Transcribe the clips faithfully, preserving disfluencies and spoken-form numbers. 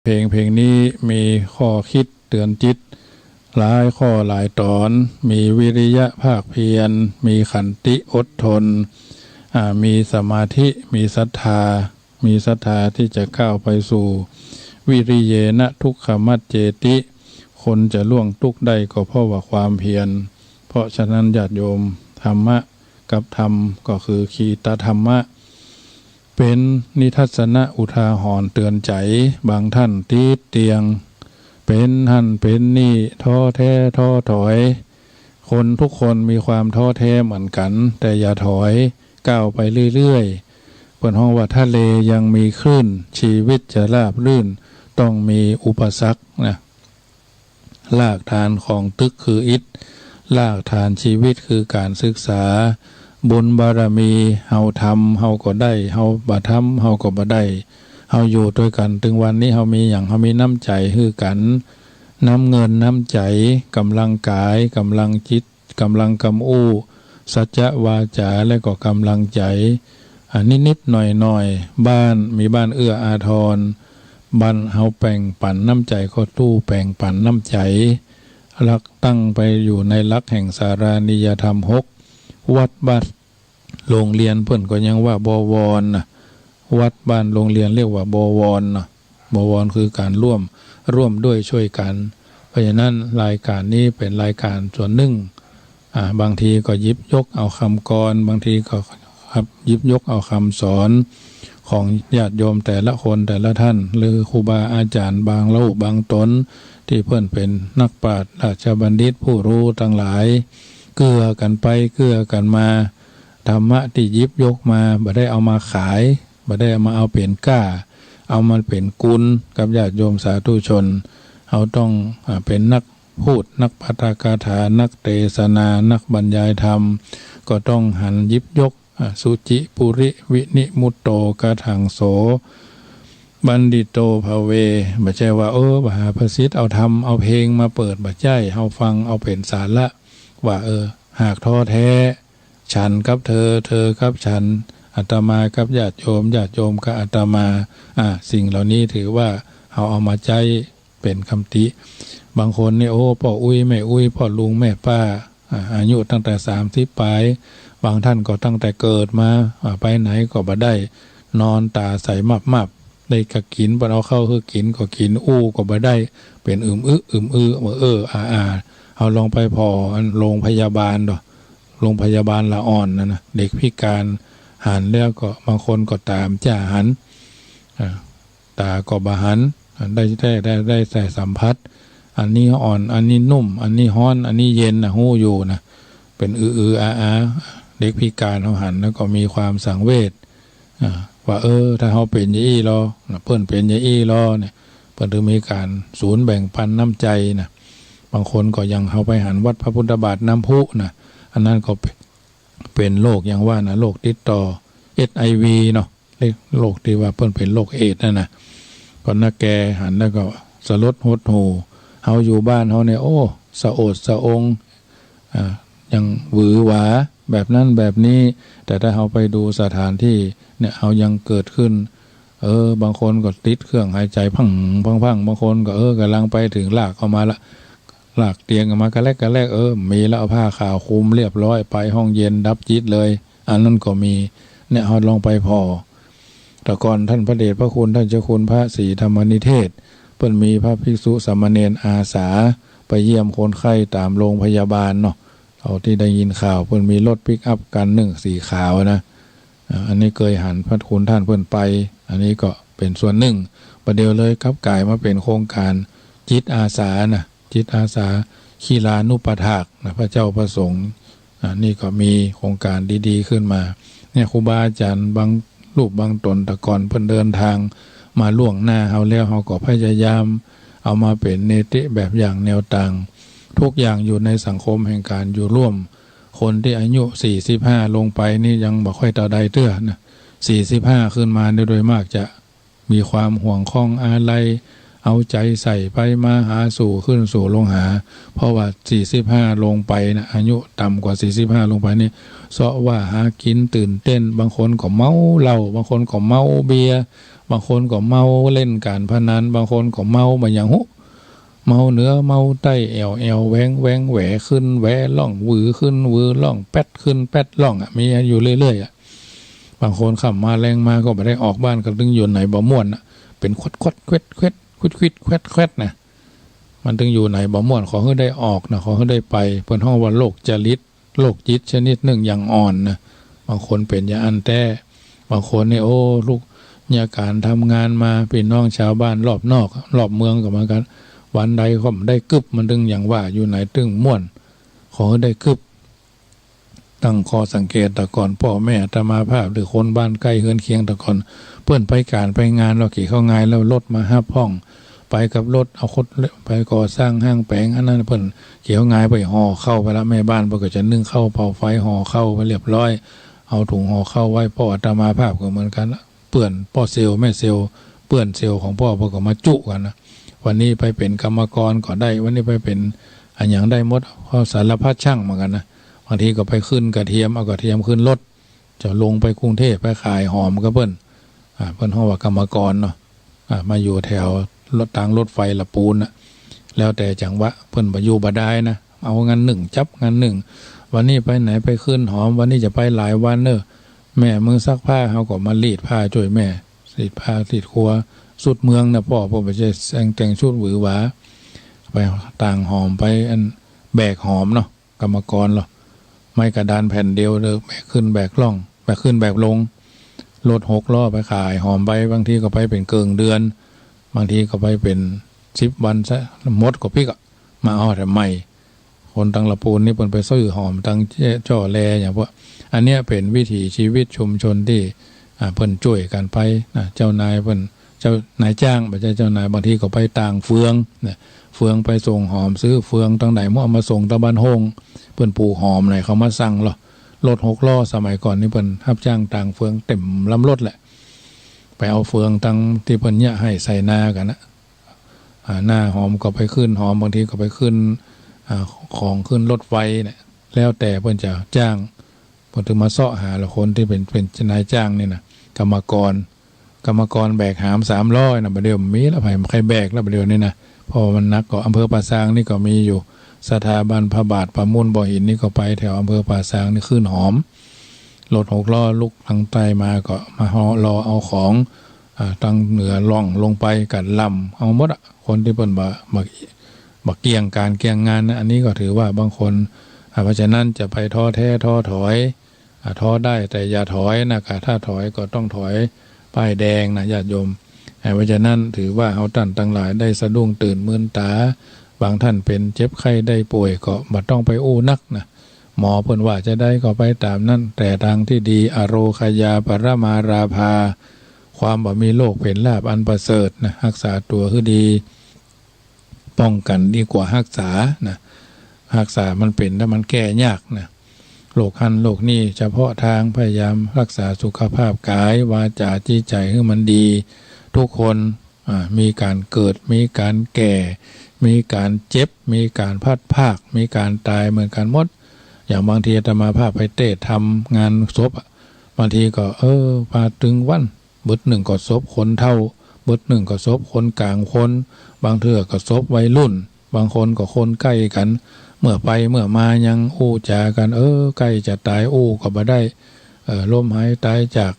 เพลง เพลงนี้มีข้อคิดเตือนจิตหลายข้อหลายตอน มีวิริยะภาคเพียร มีขันติอดทน อ่า มีสมาธิ มีศรัทธา มีศรัทธาที่จะก้าวไปสู่ วิริเยนะทุกขมัจเจติ คนจะล่วงทุกข์ได้ก็เพราะว่าความเพียร เพราะฉะนั้นญาติโยม ธรรมะกับธรรมก็คือขีตธรรมะ เป๋นนิทัศนะอุทาหรณ์เตือนใจ๋ บางท่านติดเตียง เป๋นหั้นเป๋นนี่ ท้อแท้ท้อถอย คนทุกคนมีความท้อแท้เหมือนกั๋น แต่อย่าถอย ก้าวไปเรื่อยๆ เปิ้นฮ้องว่าทะเลยังมีคลื่น ชีวิตจะราบรื่น ต้องมีอุปสรรคนะ รากฐานของตึกคืออิฐ รากฐานชีวิตคือก๋านศึกษา บุญบารมี เฮาทำ เฮาก็ได้ เฮาบ่ทำ เฮาก็บ่ได้ เฮาอยู่ตวยกั๋น ตึงวันนี้เฮามีหยัง เฮามีน้ำใจ๋หื้อกั๋น น้ำเงินน้ำใจ๋ ก๋ำลังก๋าย ก๋ำลังจิต ก๋ำลังกำอู้ สัจจะวาจา และก็ก๋ำลังใจ๋ อ่า นิดๆ หน่อยๆ บ้าน มีบ้านเอื้ออาทร บ้านเฮาแป่งปั๋นน้ำใจ๋ก็ตู้แป่งปั๋นน้ำใจ๋ หลักตั้งไปอยู่ในหลักแห่งสารานิยธรรมหก วัดบ้านโรงเรียนเปิ้นก็ยังว่าบวรนะ วัดบ้านโรงเรียนเรียกว่าบวรนะ บวรคือก๋านร่วม ร่วมด้วยช่วยกัน เพราะฉะนั้นรายการนี้เป๋นรายการส่วนนึ่ง อ่า บางทีก็หยิบยกเอากำกลอน บางทีก็หยิบยกเอากำสอนของญาติโยมแต่ละคนแต่ละท่าน หรือครูบาอาจ๋ารย์บางรูปบางต๋น ตี้เปิ้นเป๋นนักปราชญ์ราชบัณฑิตผู้ฮู้ตังหลาย เกื้อกั๋นไปเกื้อกั๋นมา ธรรมะตี้หยิบยกมา บ่ได้เอามาขาย บ่ได้เอามาเอาเป๋นก้า เอามาเป๋นกุณกับญาติโยมสาธุชน เฮาต้อง อ่า เป๋นนักพูด นักปาฐกถา นักเตสนา นักบรรยายธรรม ก็ต้องหันหยิบยก อ่า สุจิปุริวินิมุตโต กะถังโส บัณฑิโต ภะเว บ่ใจ้ว่า เออ บ่หาประสิทธิ์ เอาธรรม เอาเพลงมาเปิด บ่ใจ้ เฮาฟังเอาเป๋นสาระ ว่า เออ หากท้อแท้ ฉันกับเธอ เธอกับฉัน อาตมากับญาติโยม ญาติโยมกับอาตมา อ่า สิ่งเหล่านี้ถือว่าเฮาเอามาใจ๊เป๋นคำติ บางคนนี่ โอ้ ป้ออุ๊ยแม่อุ๊ย ป้อลุงแม่ป้า อ่า อายุตั้งแต่สามสิบป๋าย บางท่านก็ตั้งแต่เกิดมา อ่า ไปไหนก็บ่ได้ นอนต๋าใสมับๆ ได้กะกิ๋น เปิ้นเอาข้าวหื้อกิ๋นก็กิ๋น อู้ก็บ่ได้ เป๋นอึมอึ อึมอึ เออ เออ อา อา เฮาลองไปผ่ออันโรงพยาบาลดอ โรงพยาบาลละอ่อนนั่นนะ เด็กพิการ หันแล้วก็บางคนก็ต๋าบ่จ้าหัน อ่า ต๋าก็บ่หัน อ่า ได้แต่ ได้ ได้แต่สัมผัส อันนี้อ่อน อันนี้นุ่ม อันนี้ฮ้อน อันนี้เย็นนะ ฮู้อยู่นะ เป๋นอือๆ อาๆ เด็กพิการเฮาหันแล้วก็มีความสังเวช อ่า ว่า เออ ถ้าเฮาเป๋นอย่างอี้ลอ เปิ้นเป๋นอย่างอี้ลอเนี่ย เปิ้นถึงมีก๋านศูนย์แบ่งปันน้ำใจ๋นะ บางคนก็อย่างเฮาไปหันวัดพระพุทธบาทน้ำพุนะ อันนั้นก็เป๋น เป๋นโรคอย่างว่านะ โรคติดต่อ เอชไอวี เนาะ โรคตี้ว่าเปิ้นเป๋นโรคเอดส์นั่นนะ ก็นาแกหันแล้วก็สลดหดหู่ เฮาอยู่บ้านเฮาเนี่ย โอ้ สะโอดสะอง อ่า ยังหวือหวาแบบนั้นแบบนี้ แต่ถ้าเฮาไปดูสถานตี้เนี่ย เฮายังเกิดขึ้น เออ บางคนก็ติดเครื่องหายใจ๋พังๆๆ บางคนก็ เออ ก่ำลังไปเถิงลากออกมาละ ลากเตียงออกมากะแลกกะแลก เออ มีแล้ว เอาผ้าขาวคลุมเรียบร้อย ไปห้องเย็นดับจิตเลย อันนั้นก็มี เนี่ย เฮาลองไปผ่อ แต่ก่อนต้านพระเดชพระคุณ ต้านเจ้าคุณพระศรีธรรมนิเทศ เปิ้นมีพระภิกษุสามเณรอาสาไปเยี่ยมคนไข้ต๋ามโรงพยาบาลเนาะ เท่าตี้ได้ยินข่าว เปิ้นมีรถปิกอัพคันนึ่งสีขาวนะ อ่า อันนี้เกยหันพระคุณต้านเปิ้นไป อันนี้ก็เป๋นส่วนนึ่ง บ่าเดี่ยวเลยกลับก๋ายมาเป๋นโครงก๋านจิตอาสานะ จิตอาสา คิลานุปถากนะ พระเจ้าพระสงฆ์ อ่า นี่ก็มีโครงก๋านดีๆ ขึ้นมา เนี่ย ครูบาอาจ๋ารย์บางรูปบางต๋น แต่ก่อนเปิ้นเดินตางมาล่วงหน้าเฮาแล้ว เฮาก็พยายามเอามาเป๋นเนติแบบอย่างแนวตาง ทุกอย่างอยู่ในสังคมแห่งก๋านอยู่ร่วม คนตี้อายุสี่สิบห้าลงไปนี่ยังบ่ค่อยเต้าใดเตื้อนะ สี่สิบห้าขึ้นมาเนี่ย โดยมากจะ มีความห่วงข้องอาลัย เอาใจ๋ใส่ไปมาหาสู่ขึ้นสู่ลงหา เพราะว่าสี่สิบห้าลงไปนะ อายุต่ำกว่าสี่สิบห้าลงไปนี่ เซาะว่าหากิ๋นตื่นเต้น บางคนก็เมาเหล้า บางคนก็เมาเบียร์ บางคนก็เมาเล่นก๋านพนัน บางคนก็เมาบ่าหยังฮู้ เมาเหนือเมาใต้ แอ่วแอ่วแหวงแหวงแหว ขึ้นแหวล่อง หวือขึ้นหวือล่อง แป๊ดขึ้นแป๊ดล่องอะ มีอยู่เรื่อยๆ อะ บางคนค่ำมาแลงมาก็บ่ได้ออกบ้าน ก็ตึงอยู่ไหนบ่ม่วนอะ เป๋นควัดควัดแควัดแควัด ควิดควิดแควัดแควัดนะ มันตึงอยู่ไหนบ่ม่วน ขอหื้อได้ออกนะ ขอหื้อได้ไป เปิ้นฮ้องว่าโรคจริต โรคจิตชนิดนึ่งอย่างอ่อนนะ บางคนเป๋นอย่างอั้นแต๊ บางคนนี่ โอ้ ลูก เยียะก๋านทำงานมา ปี้น้องจาวบ้านรอบนอก รอบเมืองก็เหมือนกั๋น วันใดก็บ่ได้กึ๊บ มันตึงอย่างว่าอยู่ไหนตึงม่วน ขอหื้อได้กึ๊บ ตั้งข้อสังเกต แต่ก่อนป้อแม่อาตมาภาพ หรือคนบ้านใก้เฮือนเคียง แต่ก่อนเปิ้นไปก๋านไปงานแล้ว เก๋าเข้าง่ายแล้ว รถมาฮับพ่อง ไปกับรถ เอาคนไปก่อสร้างห้างแป๋ง อันนั้นเปิ้นเก๋าเข้าง่าย ไปห่อข้าวไปละ แม่บ้านเปิ้นก็จะนึ่งข้าวเป่าไฟ ห่อข้าวไว้เรียบร้อย เอาถุงห่อข้าวไว้ ป้ออาตมาภาพก็เหมือนกั๋น เปื้อนป้อเซลแม่เซล เปื้อนเซลของป้อเปิ้นก็มาจุกั๋นนะ วันนี้ไปเป๋นกรรมกรก็ได้ วันนี้ไปเป๋นอะหยังได้หมด เพราะสารพัดช่างเหมือนกั๋นนะ บางทีก็ไปขึ้นกระเทียม เอากระเทียมขึ้นรถ จะลงไปกรุงเทพฯ ไปขายหอมกับเปิ้น อ่า เปิ้นฮ้องว่ากรรมกรเนาะ อ่า มาอยู่แถวรถ ตางรถไฟละปูนน่ะ แล้วแต่จังหวะ เปิ้นบ่อยู่บ่ได้นะ เอางานนึ่งจับงานนึ่ง วันนี้ไปไหน ไปขึ้นหอม วันนี้จะไปหลายวันเน่อ แม่มึงซักผ้า เฮาก็มารีดผ้าจ้วยแม่ รีดผ้ารีดครัว สุดเมืองนะป้อ ป้อบ่ใจ้แต่ง แต่งชุดหวือหวา ไปตางหอม ไปอันแบกหอมเนาะ กรรมกรเหรอ ไม้กระดานแผ่นเดียวเน่อ แบกขึ้นแบกล่อง แบกขึ้นแบกลง รถหกล้อไปขายหอมไป บางทีก็ไปเป๋นเกิ่งเดือน บางทีก็ไปเป๋นสิบวันซะ หมดก็ปิ๊กอะ มาเอาแต่ใหม่ คนตางละปูนนี่เปิ้นไปซื้อหอมตางจ้อแลอย่างพวก อันเนี้ยเป๋นวิถีชีวิตชุมชนตี้ อ่า เปิ้นจ้วยกั๋นไปนะ เจ้านายเปิ้น เจ้านายจ้าง บ่ใจ้เจ้านาย บางทีก็ไปตางเฟืองนะ เฟืองไปส่งหอม ซื้อเฟืองตางไหน เมื่อเอามาส่งตางบ้านโฮ่ง เปิ้นปลูกหอมไหน เขามาสั่งเหรอ รถหกล้อสมัยก่อนนี่เปิ้นฮับจ้างตางเฟืองเต็มลำรถแหละ ไปเอาเฟืองตางตี้เปิ้นเยียะหื้อใส่นากั๋นนะ อ่า หน้าหอมก็ไปขึ้นหอม บางทีก็ไปขึ้น อ่า ของขึ้นรถไฟเนี่ย แล้วแต่เปิ้นจะจ้าง เปิ้นตึงมาเซาะหาละคนตี้เป๋น เป๋นนายจ้างนี่นะ กรรมกร กรรมกรแบกหามสามล้อนะ บ่าเดี่ยวมีแล้ว ใผบ่ใค่แบกแล้ว บ่าเดี่ยวนี้นะ เพราะว่ามันหนัก ก็อำเภอป่าซางนี่ก็มีอยู่ สถาบันพระบาทประมูลบ่อหินนี่ก็ไปแถวอำเภอป่าซางนี่ขึ้นหอม รถหกล้อลุกตางใต้มาก็มาฮอ รอเอาของ อ่า ตางเหนือล่องลงไปกั๋นลำ เอาหมดอะ คนตี้เปิ้นบ่ บ่ บ่เกี่ยงก๋านเกี่ยงงานนะ อันนี้ก็ถือว่าบางคน อ่า เพราะฉะนั้นจะไปท้อแท้ท้อถอย อ่า ท้อได้แต่อย่าถอยนะ กะถ้าถอยก็ต้องถอยป้ายแดงนะญาติโยม อ่า เพราะฉะนั้นถือว่าเฮาต้านตังหลายได้สะดุ้งตื่นมืนต๋า บางต้านเป๋นเจ็บไข้ได้ป่วยก็บ่ต้องไปอู้นักนะ หมอเปิ้นว่าจาใดก็ไปต๋ามนั้น แต่ตางตี้ดี อโรคยาปรมาลาภา ความบ่มีโรคเป๋นลาภอันประเสริฐนะ ฮักษาตั๋วหื้อดี ป้องกั๋นดีกว่าฮักษานะ ฮักษามันเป๋นแล้วมันแก้ยากนะ โรคหั้นโรคนี้ เฉพาะตาง พยายามฮักษาสุขภาพก๋าย วาจ๋า จิตใจ๋หื้อมันดีทุกคน อ่า มีก๋านเกิด มีก๋านแก่ มีก๋านเจ็บ มีก๋านพลัดพราก มีก๋านต๋ายเหมือนกั๋นหมด อย่างบางทีอาตมาภาพไปเตศน์ทำงานศพอะ บางทีก็ เออ มาตึงวัน บึดนึ่งก็ศพคนเฒ่า บึดนึ่งก็ศพคนก๋างคน บางเทื่อก็ศพวัยรุ่น บางคนก็คนใก้กั๋น เมื่อไปเมื่อมายังอู้จ๋ากั๋น เออ ใก้จะต๋ายอู้ก็บ่ได้ เออ ล้มหายต๋ายจาก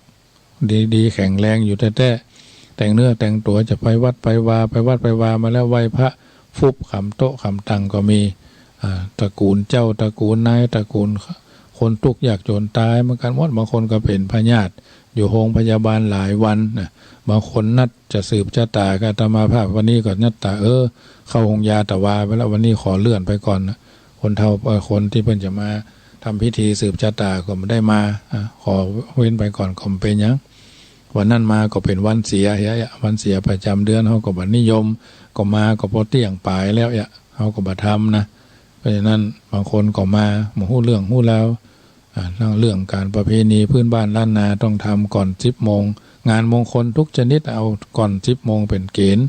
ดีๆ แข็งแรงอยู่แต๊ๆ แต่งเนื้อแต่งตั๋วจะไปวัดไปวา ไปวัดไปวามาแล้วไหว้พระ ฟุบขำโต๊ะขำตั๋งก็มี อ่า ตระกูลเจ้า ตระกูลนาย ตระกูลคนตุ๊กข์ยากจ๋นต๋ายเหมือนกั๋นหมด บางคนก็เป๋นพยาธิ อยู่โฮงพยาบาลหลายวันนะ บางคนนัดจะสืบจะต๋ากับอาตมาภาพ วันนี้ก็นัดต๋า เออ เข้าโฮงยาตะวาไปแล้ว วันนี้ขอเลื่อนไปก่อนนะ คนเฒ่า เอ่อ คนตี้เปิ้นจะมาทำพิธีสืบจะต๋าก็บ่ได้มา อ่ะ ขอเว้นไปก่อน ก็บ่เป๋นหยัง วันนั้นมาก็เป๋นวันเสียเหีย วันเสียประจ๋ำเดือน เฮาก็บ่นิยม ก็มาก็ปอเตี้ยงป๋ายแล้วเหีย เฮาก็บ่ทำนะ เพราะฉะนั้นบางคนก็มา บ่ฮู้เรื่องฮู้ราว อ่า เรื่องก๋านประเพณีพื้นบ้านล้านนาต้องทำก่อนสิบโมง งานมงคลทุกชนิดเอาก่อนสิบโมงเป๋นเก๋ณฑ์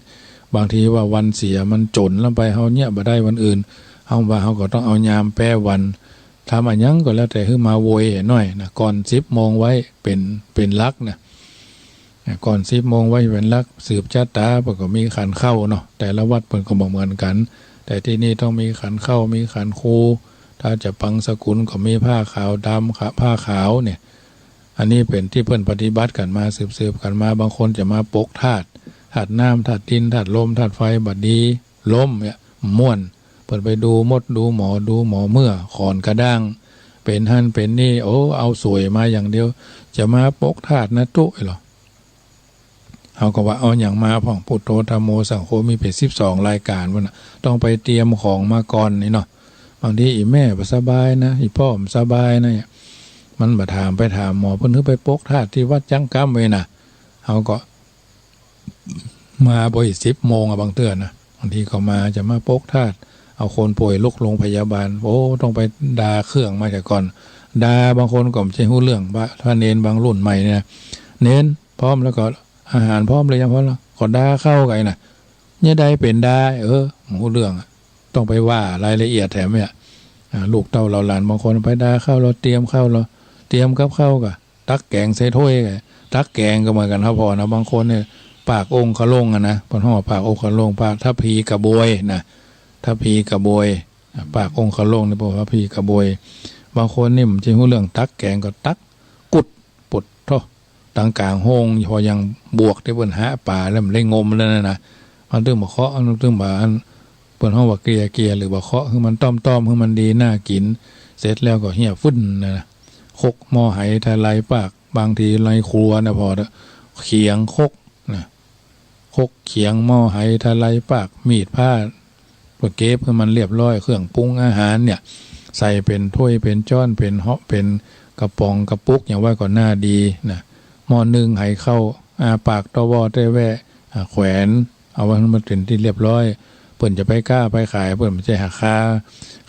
บางทีว่าวันเสียมันจ๋นแล้วไป เฮาเยียะบ่ได้วันอื่น เฮาว่าเฮาก็ต้องเอายามแป๊วัน ทำอะหยังก็แล้วแต่หื้อมาโวยหน้อยนะ ก่อนสิบโมงไว้เป๋น เป๋นหลักนะ ก่อนสิบโมงไหว้เป๋นหลัก สืบจะต๋า เปิ้นก็มีขันเข้าเนาะ แต่ละวัดเปิ้นก็บ่เหมือนกั๋น แต่ตี้นี่ต้องมีขันเข้า มีขันครู ถ้าจะปังสกุลก็มีผ้าขาวดำ ขะ ผ้าขาวเนี่ย อันนี้เป๋นตี้เปิ้นปฏิบัติกั๋นมา สืบๆ กั๋นมา บางคนจะมาปกธาตุ ธาตุน้ำ ธาตุดิน ธาตุลม ธาตุไฟ บาดนี้ลมเนี่ยม่วน เปิ้นไปดูมด ดูหมอ ดูหมอเมื่อ ขอนกระด้าง เป๋นหั้นเป๋นนี่ โอ้ เอาสวยมาอย่างเดียว จะมาปกธาตุนะตุ๊ เหรอ เฮาก็ว่าเอาหยังมาพ่อง พุทโธ ธัมโม สังโฆ มีเป๋นสิบสองรายก๋านพุ้นน่ะ ต้องไปเตรียมของมาก่อนนี่เนาะ บางทีอี่แม่บ่สบายนะ อี่ป้อบ่สบายนะ มันบ่ถาม ไปถามหมอ เปิ้นหื้อไปปกธาตุตี้วัดจั๊งก้ำเว้ยนะ เฮาก็มาบ่อีกสิบโมงอะ บางเตื้อนะ บางทีก็มา จะมาปกธาตุ เอาคนป่วยลุกโรงพยาบาล โอ้ ต้องไปดาเครื่องมาเสียก่อน ดา บางคนก็บ่ใจ้ฮู้เรื่อง ว่าถ้าเณรบางรุ่นใหม่เนี่ย เณร พร้อมแล้วก็ อาหารพร้อมหรือยัง พร้อมแล้ว ก็ดาเข้าไก่นะ เนี่ยได้เป๋นดา เออ บ่ฮู้เรื่องอะ ต้องไปว่ารายละเอียดแถมเนี่ย อ่า ลูกเต้าเหล่าหลานบางคนไปดาเข้า แล้วเตรียมเข้า แล้วเตรียมกับข้าวก็ตักแก๋งใส่ถ้วยไก่ ตักแก๋งก็เหมือนกั๋นครับพ่อนะ บางคนเนี่ย ปากองคลงอะนะ เปิ้นฮ้องว่าปากองคลง ปากทัพพีกระบวยนะ ทัพพีกระบวย อ่า ปากองคลงนี่เปิ้นว่าทัพพีกระบวย บางคนนี่บ่ใจ้ฮู้เรื่อง ตักแก๋งก็ตักกุด ปุดโธ่ ตังก๋างห้อง พอยังบวกตี้เปิ้นหาป๋าแล้วมันได้งมแล้วนะนะ มันตึงบ่เคาะ มันตึงบ่อัน เปิ้นฮ้องว่าเกลี่ย เกลี่ย หรือบ่เคาะ หื้อมันต้อมๆ หื้อมันดีน่ากิ๋น เสร็จแล้วก็เหี่ยฟึ่นนะนะ ครกหม้อไหทะไลปาก บางทีในครัวนะพ่อ เขียงครกนะ ครกเขียงหม้อไหทะไลปาก มีดผ้า ก็เก็บหื้อมันเรียบร้อย เครื่องปรุงอาหารเนี่ย ใส่เป๋นถ้วย เป๋นจ๊อน เป๋นเหาะ เป๋นกระป๋องกระปุก หยังไว้ก็น่าดีนะ หม้อนึ่งไหข้าว อาปากตะวอแตแวะ อ่า แขวนเอาไว้หื้อมันเป๋นตี้เรียบร้อย เปิ้นจะไปก๊าไปขาย เปิ้นบ่ใจ้หาคา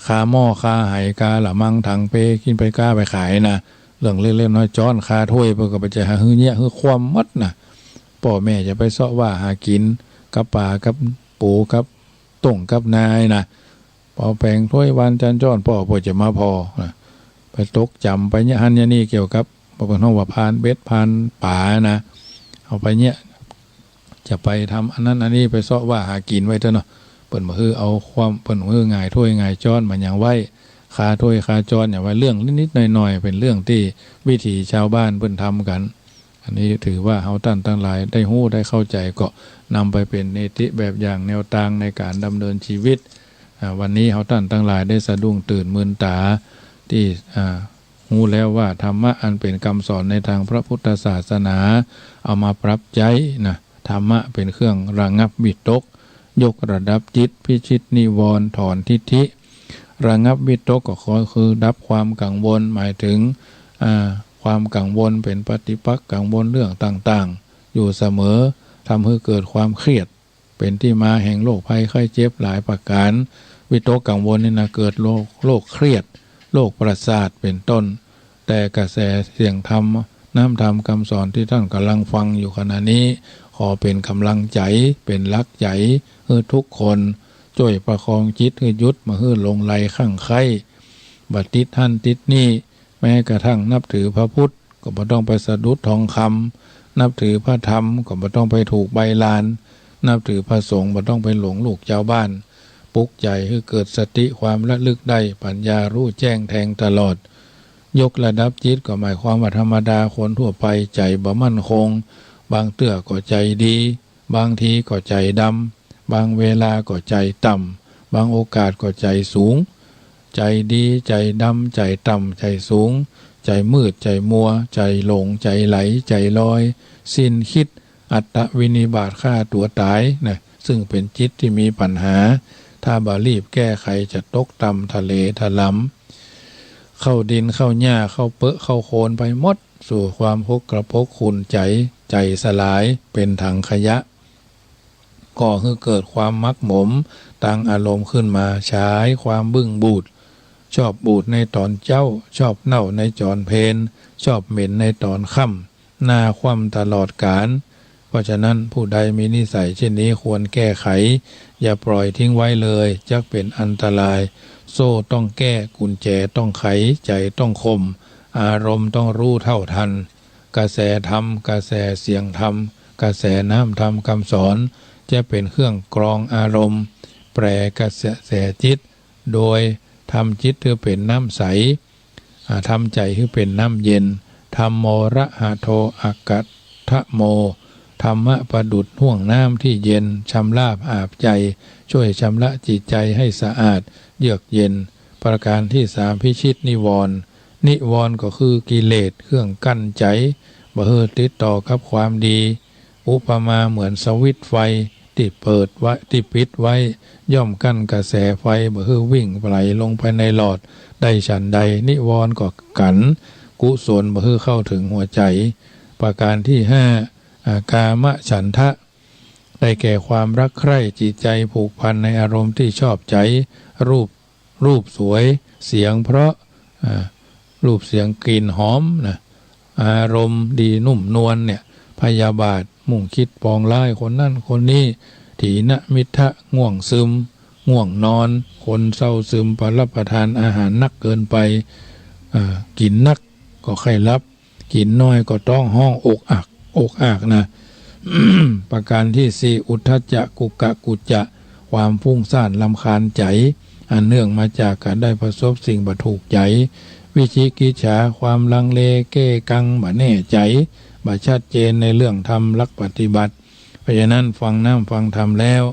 คาหม้อ คาไห กาละมัง ถังเป กิ๋นไปก๊าไปขายนะ เรื่องเล็กๆ น้อยๆ จ๊อน คาถ้วย เปิ้นก็บ่ใจ้หาหื้อเยียะหื้อคว่ำหมดนะ ป้อแม่จะไปเซาะว่าหากิ๋น กับป๋า กับปู๋ กับต้ง กับนายนะ ปอแป๋งถ้วยวานจานจ๊อน ป้อเปิ้นจะมาผ่อนะ ไปตกจ๋ำ ไปเยียะหั้นเยียะนี่ เกี่ยวกับ เปิ้นฮ้องว่าพรานเบ็ดพรานป๋านะ เอาไปเยียะ จะไปทำอันนั้นอันนี้ ไปเซาะว่าหากิ๋นไว้เต๊อะเนาะ เปิ้นบ่หื้อเอาคว่ำ เปิ้นบ่หื้อหงายถ้วยหงายจ๊อนมาหยังไว้ คาถ้วยคาจ๊อนหยังไว้ เรื่องนิดๆ หน่อยๆ เป๋นเรื่องตี้วิถีชาวบ้านเปิ้นทำกั๋น อันนี้ถือว่าเฮาต้านตังหลายได้ฮู้ได้เข้าใจ๋ ก็นำไปเป๋นนิติแบบอย่างแนวตางในก๋านดำเนินชีวิต อ่า วันนี้เฮาต้านตังหลายได้สะดุ้งตื่นมืนต๋า ตี้ อ่า ฮู้แล้วว่าธรรมะอันเป๋นกำสอนในตางพระพุทธศาสนา เอามาปรับใจ๊นะ ธรรมะเป๋นเครื่องระงับวิตก ยกระดับจิต พิชิตนิวรณ์ ถอนทิฏฐิ ระงับวิตกก็คือดับความกังวล หมายถึง อ่า ความกังวลเป๋นปฏิปักษ์ กังวลเรื่องต่างๆ อยู่เสมอ ทำหื้อเกิดความเครียด เป๋นตี้มาแห่งโรคภัยไข้เจ็บหลายประก๋าน วิตกกังวลนี่นะ เกิดโรค โรคเครียด โรคประสาทเป๋นต้น แต่กระแสเสียงธรรม น้ำธรรมกำสอนตี้ต้านก่ำลังฟังอยู่ขณะนี้ ขอเป๋นก๋ำลังใจ๋ เป๋นหลักใจ๋ หื้อทุกคน จ้วยประคองจิตหื้อหยุด บ่หื้อหลงใหลคลั่งใคล้ บ่ติดหั้นติดนี่ แม้กระทั่งนับถือพระพุทธ ก็บ่ต้องไปสะดุดทองคำ นับถือพระธรรม ก็บ่ต้องไปถูกใบลาน นับถือพระสงฆ์ บ่ต้องไปหลงลูกจาวบ้าน ปลุกใจ๋หื้อเกิดสติความระลึกได้ ปัญญารู้แจ้งแทงตลอด ยกระดับจิตก็หมายความว่าธรรมดาคนทั่วไปใจ๋บ่มั่นคง บางเตื้อก็ใจ๋ดี บางทีก็ใจ๋ดำ บางเวลาก็ใจ๋ต่ำ บางโอกาสก็ใจ๋สูง ใจ๋ดี ใจ๋ดำ ใจ๋ต่ำ ใจ๋สูง ใจ๋มืด ใจ๋มัว ใจ๋หลง ใจ๋ไหล ใจ๋ลอย สิ้นคิด อัตตวินิบาต ฆ่าตั๋วต๋ายนะ ซึ่งเป๋นจิตตี้มีปัญหา ถ้าบ่รีบแก้ไขจะตกต่ำทะเลทะลำ เข้าดินเข้าหญ้า เข้าเปอะเข้าโคลนไปหมด สู่ความหกกระปกขุ่นใจ๋ ใจ๋สลาย เป๋นถังขยะ ก่อหื้อเกิดความหมักหมมตางอารมณ์ขึ้นมา ฉายความบึ้งบูด ชอบบูดในต๋อนเจ๊า ชอบเน่าในต๋อนเพล ชอบเหม็นในต๋อนค่ำ หน้าคว่ำตลอดกาล เพราะฉะนั้นผู้ใดมีนิสัยเช่นนี้ควรแก้ไข อย่าปล่อยทิ้งไว้เลย จักเป๋นอันตราย โซ่ต้องแก้ กุญแจต้องไข ใจ๋ต้องข่ม อารมณ์ต้องรู้เท่าทัน กระแสธรรม กระแสเสียงธรรม กระแสน้ำธรรมคำสอน จะเป๋นเครื่องกรองอารมณ์ แปรกระแสจิต โดยทำจิตหื้อเป๋นน้ำใส อ่า ทำใจ๋หื้อเป๋นน้ำเย็น ธัมโมระหะโท อะกะทะโม ธรรมะประดุจห้วงน้ำที่เย็น ชำราบอาบใจ๋ ช่วยชำระจิตใจ๋ให้สะอาด เยือกเย็น ประการที่สาม พิชิตนิวรณ์ นิวรณ์ก็คือกิเลส เครื่องกั้นใจ๋ บ่หื้อติดต่อกับความดี อุปมาเหมือนสวิตช์ไฟตี้เปิดไว้ ตี้ปิดไว้ ย่อมกั้นกระแสไฟบ่หื้อวิ่งไหลลงไปในหลอดได้ฉันใด นิวรณ์ก็กั๋นกุศลบ่หื้อเข้าเถิงหัวใจ๋ ประการที่ห้า อ่า กามฉันทะ ได้แก่ความรักใคร่ จิตใจ๋ผูกพันในอารมณ์ที่ชอบใจ๋ รูป รูปสวย เสียงเพราะ อ่า รูปเสียงกลิ่นหอมนะ อารมณ์ดีนุ่มนวลเนี่ย พยาบาท มุ่งคิดปองร้ายคนนั้นคนนี้ ถีนมิทธะ ง่วงซึม ง่วงนอน คนเศร้าซึม พอรับประทานอาหารนักเกินไป อ่า กิ๋นนักก็ใค่หลับ กิ๋นน้อยก็ต๊องฮ้องอกอัก อกอักนะ ประการที่สี่ อุทธัจจะ กุกกุจจะ ความฟุ้งซ่านรำคาญใจ๋ อันเนื่องมาจากก๋านได้ประสบสิ่งบ่ถูกใจ๋ วิจิกิจฉา ความลังเลเก้กังบ่แน่ใจ๋ บ่ชัดเจนในเรื่องธรรมหลักปฏิบัติ เพราะฉะนั้นฟังน้ำฟังธรรมแล้ว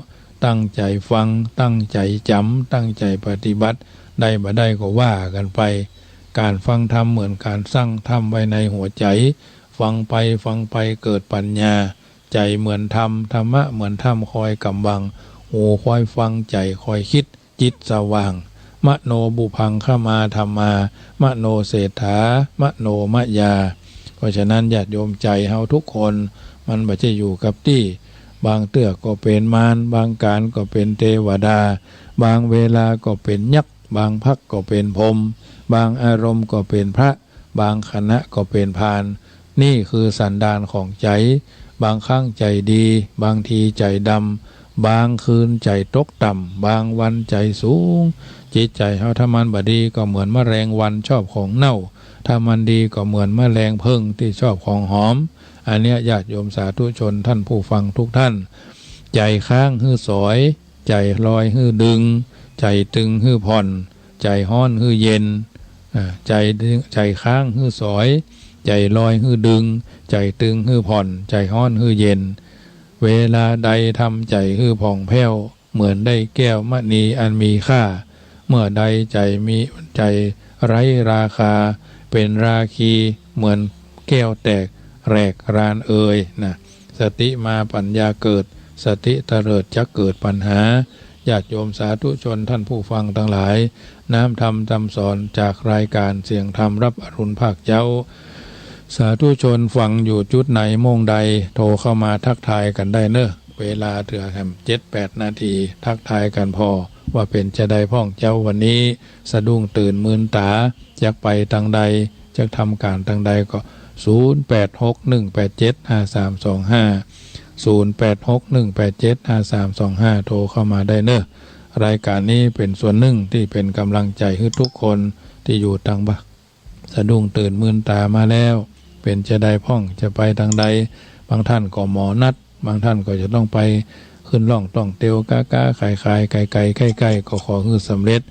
ตั้งใจ๋ฟัง ตั้งใจ๋จ๋ำ ตั้งใจ๋ปฏิบัติ ได้บ่ได้ก็ว่ากั๋นไป ก๋านฟังธรรมเหมือนก๋านซั่งถ้ำไว้ในหัวใจ๋ ฟังไปฟังไปเกิดปัญญา ใจ๋เหมือนถ้ำ ธรรมะเหมือนถ้ำคอยก๋ำบัง หูคอยฟัง ใจ๋คอยคิด จิตสว่าง มโนปุพพังคะมาธัมมา มโนเศรษฐา มโนมยา เพราะฉะนั้นญาติโยม ใจ๋เฮาทุกคน มันบ่ใจ้อยู่กับตี้ บางเตื้อก็เป๋นมาร บางก๋านก็เป๋นเตวดา บางเวลาก็เป๋นยักษ์ บางพักก็เป๋นพรหม บางอารมณ์ก็เป๋นพระ บางขณะก็เป๋นพราน นี่คือสันดานของใจ๋ บางครั้งใจ๋ดี บางทีใจ๋ดำ บางคืนใจ๋ตกต่ำ บางวันใจ๋สูง จิตใจ๋เฮาถ้ามันบ่ดีก็เหมือนแมลงวันชอบของเน่า ถ้ามันดีก็เหมือนแมลงเผิ้งตี้ชอบของหอม อันเนี้ยญาติโยมสาธุชนท่านผู้ฟังทุกท่าน ใจ๋ค้างหื้อสอย ใจ๋ลอยหื้อดึง ใจ๋ตึงหื้อผ่อน ใจ๋ฮ้อนหื้อเย็น อ่า ใจ๋ดึง ใจ๋ค้างหื้อสอย ใจ๋ลอยหื้อดึง ใจ๋ตึงหื้อผ่อน ใจ๋ฮ้อนหื้อเย็น เวลาใดทำใจ๋หื้อผ่องแผ้ว เหมือนได้แก้วมณีอันมีค่า เมื่อใดใจ๋มี ใจ๋ไร้ราคา เป๋นราคี เหมือนแก้วแตกแหลกรานเอยนะ สติมาปัญญาเกิด สติเตลิดจักเกิดปัญหา ญาติโยมสาธุชนท่านผู้ฟังตังหลาย น้ำธรรมคำสอนจากรายก๋านเสียงธรรมฮับอรุณภาคเจ๊า สาธุชนฟังอยู่จุดไหนโมงใด โทรเข้ามาทักทายกั๋นได้เนอะ เวลาเตื้อแหมเจ็ดแปดนาที ทักทายกั๋นผ่อ ว่าเป๋นจาใดพ่องเจ๊าวันนี้ สะดุ้งตื่นมืนต๋า จักไปตังใด จักทำก๋านตังใดก็ ศูนย์แปดหกหนึ่งแปดเจ็ดห้าสามสองห้า ศูนย์แปดหกหนึ่งแปดเจ็ดห้าสามสองห้า โทรเข้ามาได้เนอะ รายก๋านนี้เป๋นส่วนนึ่งตี้เป๋นก๋ำลังใจ๋หื้อทุกคนตี้อยู่ตังบ้าน สะดุ้งตื่นมืนต๋ามาแล้ว เป๋นจาใดพ่อง จะไปตังใด บางท่านก็หมอนัด บางท่านก็จะต้องไปขึ้นล่องต้องเตียว ก๊าก๊าขายขาย ไก๋ไก๋ใก้ใก้ ก็ขอหื้อสำเร็จ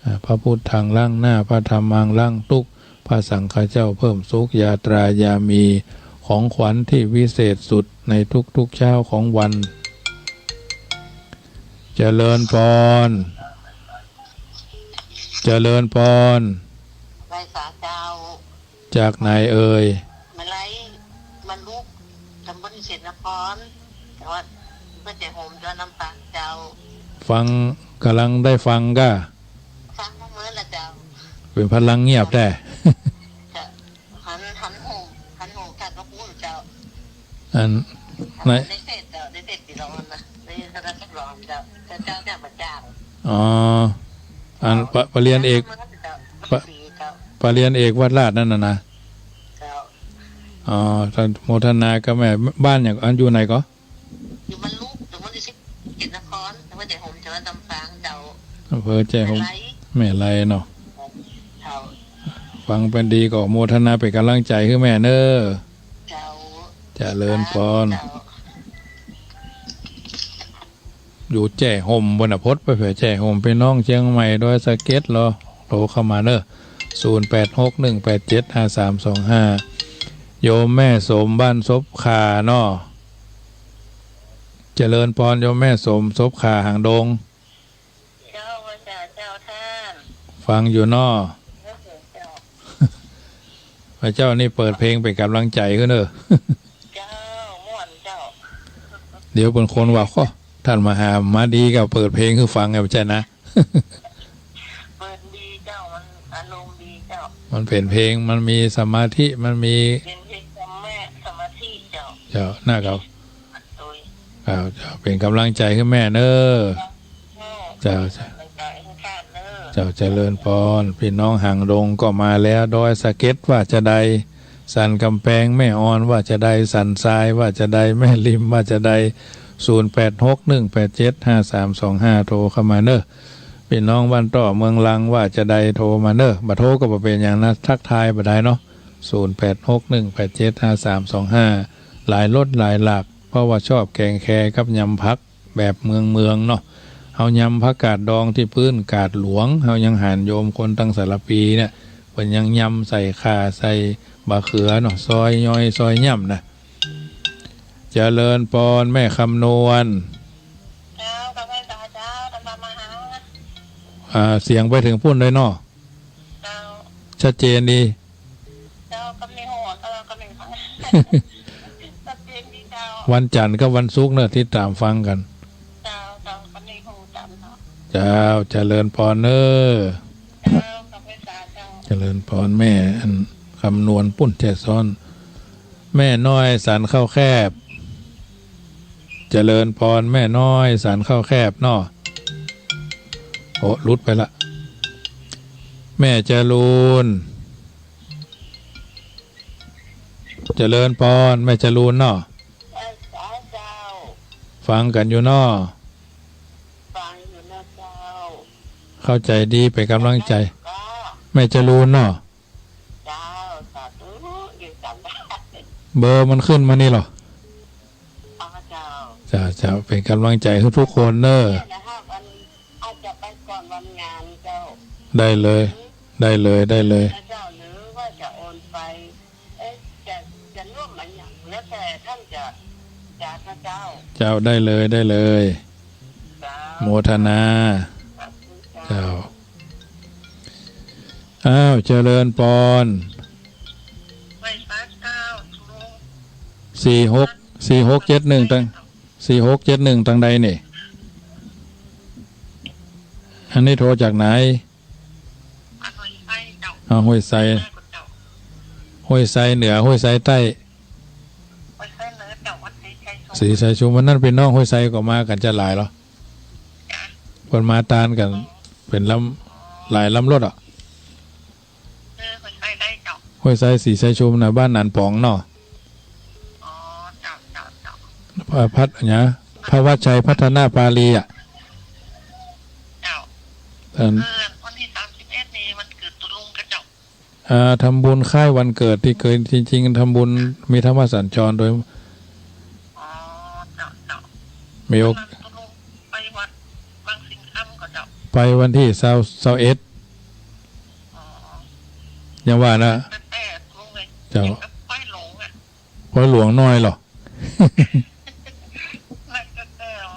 อ่า พระพุทธังล้างหน้า พระธัมมังล้างตุ๊กข์ พระสังฆเจ้าเพิ่มสุข ยาตรายามี ของขวัญที่วิเศษสุดในทุกๆเช้าของวัน เจริญพร เจริญพร ไหว้สาเจ้า จากไหนเอ่ย มาลัย มาลุก ตำบลเสนาคร จังหวัดนครปฐม เจ้า ลำปางเจ้า ฟัง ก่ำลังได้ฟังก้า ฟังมาเมินละเจ้า เป๋นพลังเงียบแต๊ เจ้า หัน หันหู หันหู ท่านพระคุณเจ้า อัน ใน ในเฟซเจ้า ในเฟซพี่น้องนะ ในโทรศัพท์น้องเจ้า เจ้า เจ้าเนี่ยมาจ้าง อ๋อ อัน เจ้า ปะ ปะเรียนเอก เจ้า ปะ เจ้า ปะเรียนเอกวัดราชนั่นน่ะนะ เจ้า อ๋อ ท่านโมทนากับแม่ บ้านหยัง อันอยู่ไหนก่อ อยู่บ้านลุก อยู่บ้านที่สิบ เขตนคร อำเภอแจ้ห่ม จังหวัดลำปางเจ้า อำเภอแจ้ห่ม แม่ไล แม่ไลเนาะ เจ้า ฟังเป๋นดีก็โมทนาเป๋นก๋ำลังใจ๋หื้อแม่เน้อ เจริญปอน เจ้า อยู่แจ้ห่ม บ่นน่ะ พดไปแผแจ้ห่ม ปี้น้องเจียงใหม่ดอยสะเก็ดเหรอ โทรเข้ามาเน้อ ศูนย์แปดหกหนึ่งแปดเจ็ดห้าสามสองห้า โยมแม่สมบ้านซบข่าเนาะ เจริญปอน โยมแม่สม ซบข่าหางดง เจ้า พระเจ้า เจ้าท่าน ฟังอยู่เนาะ เจ้า พระเจ้านี่เปิดเพลงเป๋นก๋ำลังใจ๋หื้อเน้อ เจ้า ม่วนเจ้า เดี๋ยวเป๋นคนว่า "โอ้ ท่านมหามาดีก็เปิดเพลงหื้อฟัง" ไง บ่ใจ้นะ เปิดดีเจ้า มันอารมณ์ดีเจ้า มันเป๋นเพลง มันมีสมาธิ มันมี เป๋นเพลงธรรมะ สมาธิเจ้า เจ้า น่าครับ โดย ครับ เจ้า เป๋นก๋ำลังใจ๋หื้อแม่เน้อ เจ้า เจ้า เจ้า เจ้า เจ้า เจริญปอน ปี้น้องหางดงก็มาแล้ว ดอยสะเก็ดว่าจะใด สันก๋ำแปงแม่อ่อนว่าจะใด สันทรายว่าจะใด แม่ริมว่าจะใด ศูนย์แปดหกหนึ่งแปดเจ็ดห้าสามสองห้า โทรเข้ามาเน้อ ปี้น้องบ้านต้อเมืองลังว่าจะใด โทรมาเน้อ บ่โทรก็บ่เป๋นหยังนะ ทักทายบ่ได้เนาะ ศูนย์แปดหกหนึ่งแปดเจ็ดห้าสามสองห้า หลายรสหลายหลาก เพราะว่าชอบแกงแคกับยำผัก แบบเมืองๆ เนาะ เฮายำผักกาดดองตี้ปื๊นกาดหลวง เฮายังหันโยมคนตังสารภีเนี่ย เปิ้นยังยำใส่ข่าใส่บะเขือเนาะ ซอยย่อยซอยย่ำนะ เจริญปอนแม่คำนวณ เจ้า กาแฟสาเจ้า ตามมาหา อ่า เสียงไปเถิงปู๊นเลยเนาะ เจ้า ชัดเจนดี เจ้า กำในหัว เจ้า กำในหัว ชัดเจนดีเจ้า วันจันทร์กับวันศุกร์เนาะ ติดต๋ามฟังกั๋น เจ้า เจ้า กำในหัวต๋ามเนาะ เจ้า เจริญปอนเน้อ เจ้า กาแฟสาเจ้า เจริญปอนแม่ อันคำนวณปู๊นแจ้ซ้อน แม่น้อยสันข้าวแคบ เจริญปอนแม่น้อยสันข้าวแคบเนาะ โอ้ หลุดไปละ แม่จรูน เจริญปอนแม่จรูนเนาะ เจ้า ฟังกั๋นอยู่เนาะ ฟังอยู่นะเจ้า เข้าใจ๋ดี เป๋นก๋ำลังใจ๋ เจ้า แม่จรูนเนาะ เจ้า สาธุ อยู่จำได้ เบอร์มันขึ้นมานี่เหรอ อ๋อ เจ้า เจ้า เจ้า เป๋นก๋ำลังใจ๋หื้อทุกคนเน้อ เนี่ยนะครับ วัน อาจจะไปก่อนวันงานเจ้า ได้เลย ได้เลย ได้เลย นะเจ้า หรือว่าจะโอนไป เอ๊ะ จะ จะร่วมอะไรอย่าง แล้วแต่ท่านจะ จะนะเจ้า เจ้า ได้เลย ได้เลย เจ้า โมทนา สาธุเจ้า เจ้า อ้าว เจริญปอน ไหว้พระเจ้า สี่หก สี่หกเจ็ดหนึ่ง ตัง สี่หกเจ็ดหนึ่ง ตังใดนี่ อันนี้โทรจากไหน อันห้วยไซเจ้า อ่า ห้วยไซ เจ้า ห้วยไซเหนือ ห้วยไซใต้ ห้วยไซเหนือเจ้า วัดศรีชัยชุม ศรีชัยชุม วันนั้นปี้น้องห้วยไซก็มากั๋นจะหลายเหรอ จ้ะ เปิ้นมาตานกั๋น เป๋นลำ หลายลำรถอะ เออ ห้วยไซได้เจ้า ห้วยไซศรีชัยชุมนะ บ้านหนานป๋องเนาะ อ๋อ เจ้า เจ้า เจ้า พระพัฒน์ อะหยัง พระวัชชัยพัฒนาปาลีอะ เจ้า อัน เออ วันตี้สามสิบเอ็ดนี่วันเกิดตุ๊ลุงกาเจ้า อ่า ทำบุญคล้ายวันเกิดตี้เกย จริงๆ ทำบุญมีธรรมสัญจรโดย อ๋อ เจ้า เจ้า มีโอ วันนั้นตุ๊ลุงไปวัดบางสิงห์คำกาเจ้า ไปวันตี้ซาว ซาวเอ็ด อ๋อ ยังว่านะ แต่ตุ๊ลุงเลย เจ้า เห็นกับปอยหลวงอะ ปอยหลวงน้อยเหรอ นั่นก็เจ้า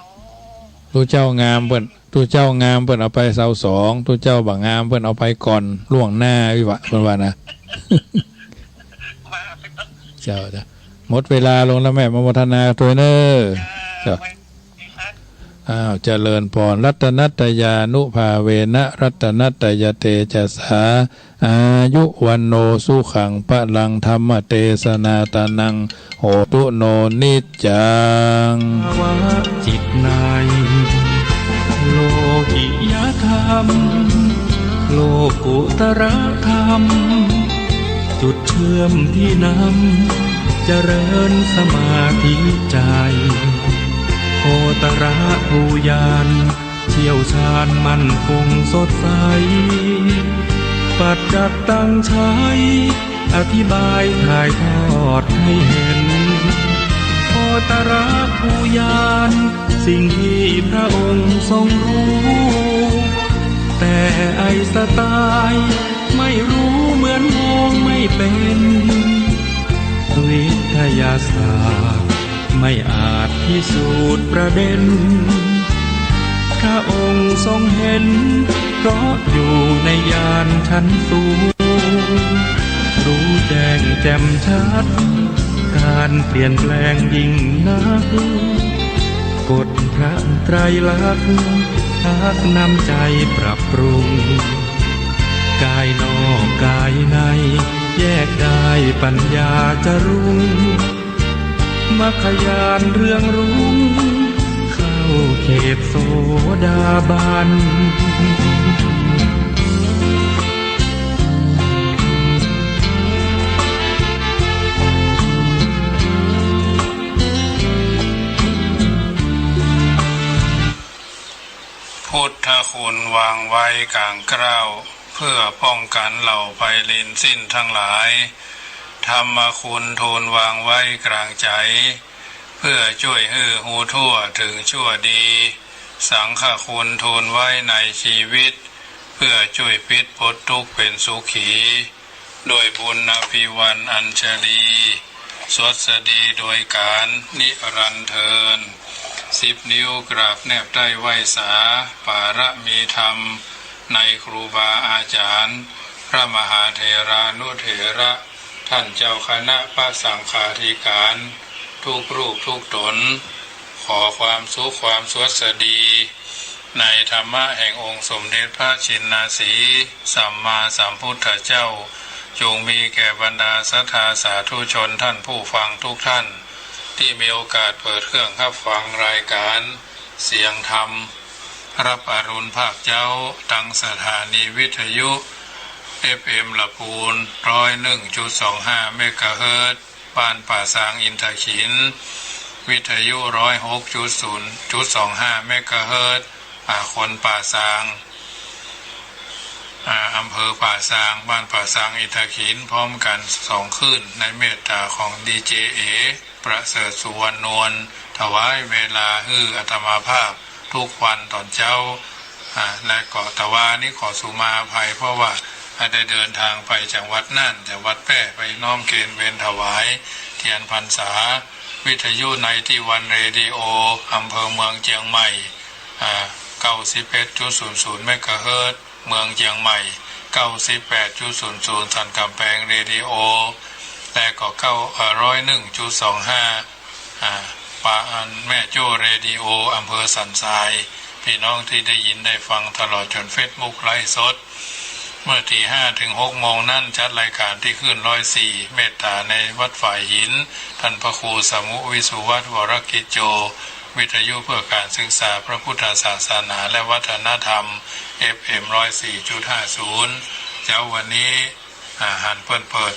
ตุ๊เจ้างามเปิ้น ตุ๊เจ้างามเปิ้นเอาไปซาวสอง ตุ๊เจ้าบ่งามเปิ้นเอาไปก่อนล่วงหน้าวิวะ เปิ้นว่านะ ว่าไปเนาะ เจ้า เจ้า หมดเวลาลงแล้วแม่ มาโมทนาตวยเน้อ เจ้า เจ้า อ้าว เจริญปอน รัตนัตตยานุภาเวนะ รัตนัตตยเตจสา อายุ วัณโณ สุขัง พลัง ธัมมเตสนาตานัง โหตุ โน นิจจัง ภาวะจิตใน โลกิยธรรม โลกุตระธรรม จุดเชื่อมที่นำ เจริญสมาธิใจ โคตระภูญาณ เชี่ยวชาญมั่นคงสดใส ปัจจักตังใช้ อธิบายถ่ายทอดให้เห็น ตระผู้ญาณ สิ่งที่พระองค์ทรงรู้ แต่ไอน์สไตน์ไม่รู้ เหมือนมองไม่เป็น วิทยาศาสตร์ไม่อาจพิสูจน์ประเด็น พระองค์ทรงเห็น เพราะอยู่ในญาณชั้นสูง รู้แจ้งแจ่มชัด การเปลี่ยนแปลงยิ่งนัก กฎพระไตรลักษณ์ พักน้ำใจปรับปรุง กายนอกกายใน แยกได้ปัญญาจะรุ่ง มรรคญาณเรืองรุ่ง เข้าเขตโสดาบัน พุทธคุณวางไว้กลางเกล้า เพื่อป้องกันเหล่าภัยรินทร์สิ้นทั้งหลาย ธรรมคุณทูลวางไว้กลางใจ๋ เพื่อจ้วยหื้อฮู้ทั่วถึงชั่วดี สังฆคุณทูลไว้ในชีวิต เพื่อจ้วยปิดป๊ดตุ๊กข์เป๋นสุขี ด้วยบุญอภิวรรณอัญชลี สวัสดีโดยกาลนิรันดร์เทอญ สิบนิ้วกราบแนบใต้ไหว้สา ปารมีธรรม ในครูบาอาจ๋ารย์ พระมหาเถรานุเถระ ท่านเจ้าคณะพระสังฆาธิการ ทุกรูปทุกต๋น ขอความสุขความสวัสดี ในธรรมะแห่งองค์สมเด็จพระชินสีห์สัมมาสัมพุทธเจ้า จงมีแก่บรรดาศรัทธาสาธุชนท่านผู้ฟังทุกท่าน ตี้มีโอกาสเปิดเครื่องฮับฟังรายการเสียงธรรม ฮับอรุณภาคเจ๊า ตังสถานีวิทยุ เอฟเอ็ม ละปูน ร้อยหนึ่งจุดสองห้า เมกะเฮิรตซ์ บ้านป่าซางอินทขิล วิทยุ ร้อยหกจุดศูนย์ จุดสองห้า เมกะเฮิรตซ์ อ่า คนป่าซาง อ่า อำเภอป่าซาง บ้านป่าซางอินทขิล พร้อมกั๋นสองคลื่น ในเมตตาของดีเจเอ ประเสริฐสุวรรณนวล ถวายเวลาหื้ออาตมาภาพทุกวันต๋อนเจ๊า อ่า และก็ตะวานี้ขอสุมาอภัย เพราะว่าได้เดินทางไปจังหวัดน่าน จังหวัดแพร่ ไปน้อมเกณฑ์เวรถวายเตียนพรรษา วิทยุไนตี้วันเรดิโอ อำเภอเมืองเจียงใหม่ อ่า เก้าสิบเอ็ดจุดศูนย์ศูนย์ เมกะเฮิรตซ์ เมืองเจียงใหม่ เก้าสิบแปดจุดศูนย์ศูนย์ สันก๋ำแปงเรดิโอ และก็เก้า เอ่อ ร้อยหนึ่งจุดสองห้า อ่า ป่า อัน แม่โจ้เรดิโอ อำเภอสันทราย พี่น้องตี้ได้ยินได้ฟังตลอดจ๋นเฟซบุ๊กไลฟ์สด เมื่อตีห้าถึงหกโมงนั้น จัดรายการตี้คลื่นร้อยสี่ เมตตาในวัดฝายหิน ท่านพระครูสมุห์ วิสุวัฒน์ วรกิจโจ วิทยุเพื่อการศึกษาพระพุทธศาสนาและวัฒนธรรม เอฟเอ็ม ร้อยสี่จุดห้าศูนย์ เจ๊าวันนี้ อ่า หันเปิ้นเปิด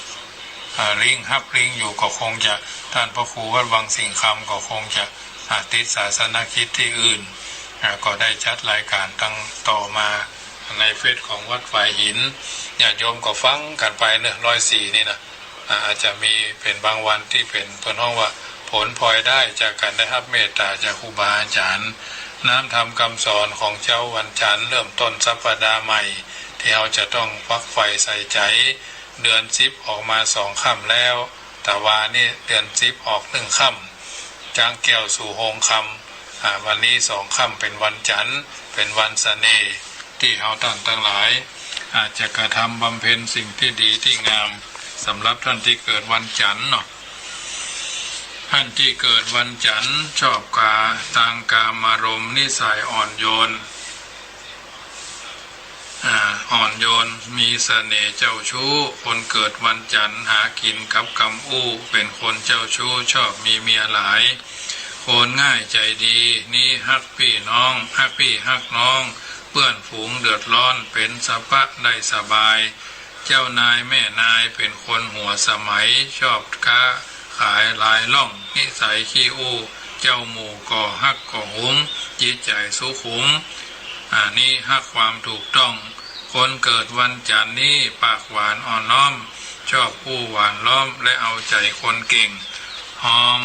อ่า ลิงก์ ฮับลิงก์อยู่ ก็คงจะ ท่านพระครูวัดวังสิงห์คำก็คงจะ อ่า ติดศาสนกิจตี้อื่น อ่า ก็ได้จัดรายการตังต่อมาในเฟซของวัดฝายหิน ญาติโยมก็ฟังกั๋นไปเนาะ ร้อยสี่นี่นะ อ่า อาจจะมีเป๋นบางวันตี้เป๋น เปิ้นฮ้องว่าผลพลอยได้จากก๋านได้ฮับเมตตาจากครูบาอาจ๋ารย์ น้ำธรรมกำสอนของเจ๊าวันจันทร์ เริ่มต้นสัปดาห์ใหม่ ตี้เฮาจะต้องฝักใฝ่ใส่ใจ๋ เดือนสิบออกมาสองค่ำแล้ว ตะวานี้เดือนสิบออกหนึ่งค่ำ จ๊างแก้วสู่โฮงคำ อ่า วันนี้สองค่ำเป๋นวันจันทร์ เป๋นวันเสน่ห์ ตี้เฮาต้านตังหลาย อาจจะกระทำบำเพ็ญสิ่งตี้ดีตี้งาม สำหรับท่านตี้เกิดวันจันทร์เนาะ ท่านตี้เกิดวันจันทร์ ชอบกา ตางกามารมณ์ นิสัยอ่อนโยน อ่า อ่อนโยน มีเสน่ห์เจ้าชู้ คนเกิดวันจันทร์ หากิ๋นกับกำอู้ เป๋นคนเจ้าชู้ ชอบมีเมียหลาย คนง่ายใจ๋ดี นี้ฮักปี้น้อง ฮักปี้ฮักน้อง เปื้อนฝูงเดือดร้อน เป๋นสปะได้สบาย เจ้านายแม่นายเป๋นคนหัวสมัย ชอบก๊าขายลายล่อง นิสัยขี้อู้ เจ้าหมู่ก็ฮักก็หุง จิตใจ๋สุขุม อ่า นี้ฮักความถูกต้อง คนเกิดวันจันทร์นี้ ปากหวานอ่อนน้อม ชอบอู้หวานล้อม และเอาใจ๋คนเก่ง ฮอม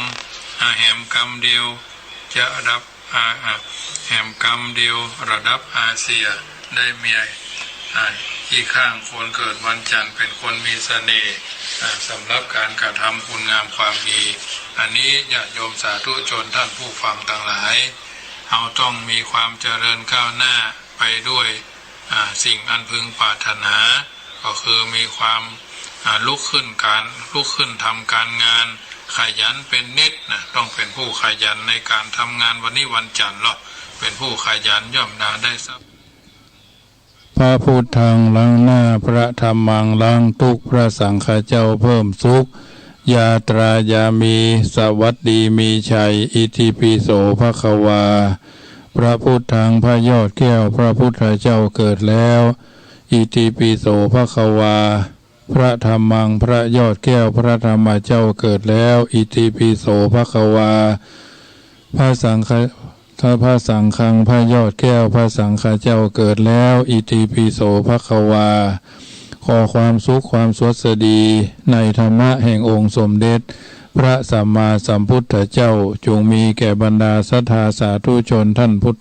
อาแหมกำเดียวจะดับ อา อาแหมกำเดียวระดับอาเซีย ได้เมีย อา ขี้ข้างคนเกิดวันจันทร์ เป๋นคนมีเสน่ห์ อา สำหรับก๋านกระทำคุณงามความดี อันนี้ญาติโยมสาธุชนต้านผู้ฟังตังหลาย เฮาต้องมีความเจริญก้าวหน้าไปด้วย อา สิ่งอันพึงปรารถนา ก็คือมีความ อา ลุกขึ้นก๋าน ลุกขึ้นทำก๋านงาน ขยันเป๋นนิดนะ ต้องเป๋นผู้ขยันในก๋านทำงาน วันนี้วันจันทร์เนาะ เป๋นผู้ขยันย่อมดาได้ทรัพย์ พระพุทธังล้างหน้า พระธัมมังล้างทุกข์ พระสังฆเจ้าเพิ่มสุข ยาตรายามี สวัสดีมีชัย อิติปิโสภะคะวา พระพุทธัง พระยอดแก้ว พระพุทธเจ้าเกิดแล้ว อิติปิโสภะคะวา พระธัมมัง พระยอดแก้ว พระธรรมเจ้าเกิดแล้ว อิติปิโสภะคะวา พระสังฆะ พระสังฆัง พระยอดแก้ว พระสังฆเจ้าเกิดแล้ว อิติปิโสภะคะวา ขอความสุขความสวัสดีในธรรมะแห่งองค์สมเด็จพระสัมมาสัมพุทธเจ้า จงมีแก่บรรดาศรัทธาสาธุชนต้านพุทธ